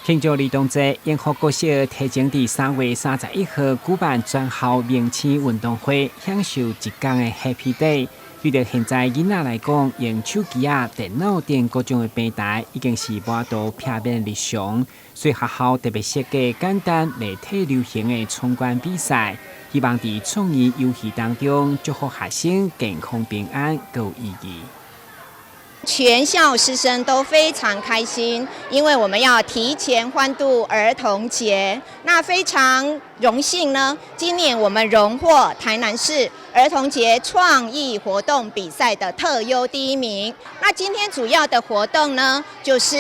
慶祝兒童節，永福國小提前佇3月31號舉辦全校明星運動會，享受一天的 Happy Day。對著現在囡仔來講，用手機仔、電腦等各種的平台，已經是無法度避免日常。所以學校特別設計簡單、媒體流行的衝關比賽，希望佇創意遊戲當中祝福學生健康平安，閣有意義。全校師生都非常開心，因為我們要提前歡度兒童節。那非常榮幸呢，今年我們榮獲台南市兒童節創意活動比賽的特優第一名。那今天主要的活動呢，就是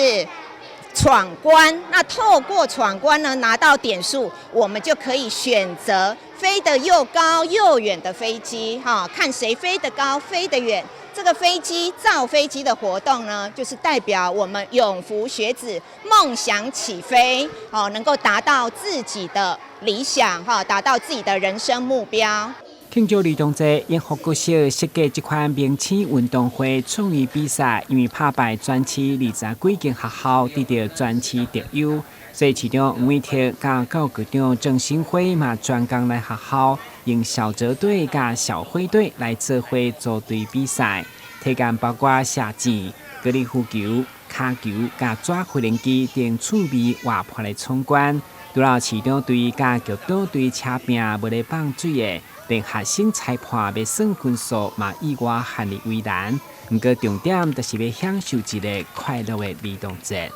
闖關。那透過闖關呢，拿到點數，我們就可以選擇飛得又高又遠的飛機，哈，看誰飛得高，飛得遠。這個飛機造飛機的活動呢，就是代表我們永福學子夢想起飛，哦，能夠達到自己的理想，哈，達到自己的人生目標。慶祝兒童節，永福國小設計這款明星運動會創意比賽，因為拍敗全市20幾間學校，得著全市特優。所以市長黃偉哲佮教育局長鄭新輝嘛專工來學校，用小澤隊佮小輝隊來做伙組隊比賽，體驗包括射箭、高爾夫球、跤球佮紙飛輪機等趣味活潑的闖關。除了市長隊佮局長隊車拼無咧放水的，連學生裁判欲算分數嘛意外陷入為難。毋過重點就是欲享受一个快樂的兒童節。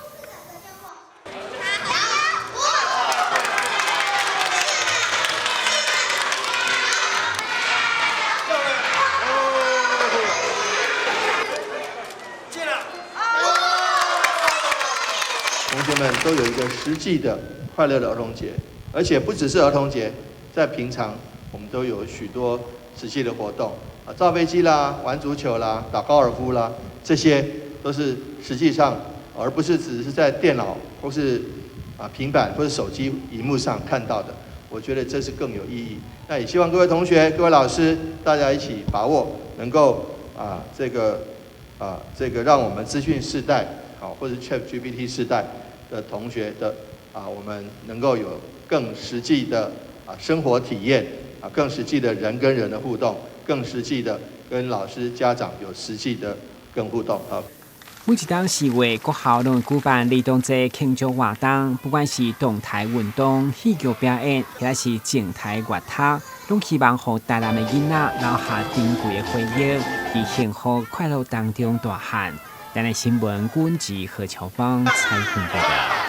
同學們都有一個實際的快樂的兒童節，而且不只是兒童節，在平常我們都有許多實際的活動啊，造飛機啦、玩足球啦、打高爾夫啦，這些都是實際上，而不是只是在電腦或是平板或者手機螢幕上看到的。我覺得這是更有意義。那也希望各位同學、各位老師，大家一起把握，能夠這個讓我們資訊世代，好，或者 ChatGPT 世代的同學的我們能夠有更實際的生活體驗啊，更實際的人跟人的互動，更實際的跟老師、家長有實際的更互動啊。每一冬4月，各校攏會舉辦兒童節慶祝活動，不管是動態運動、戲劇表演，抑是靜態閱讀，攏希望予台南的囡仔留下珍貴的回憶，佇幸福快樂當中大漢。台南新聞，阮是何喬芳採訪報導。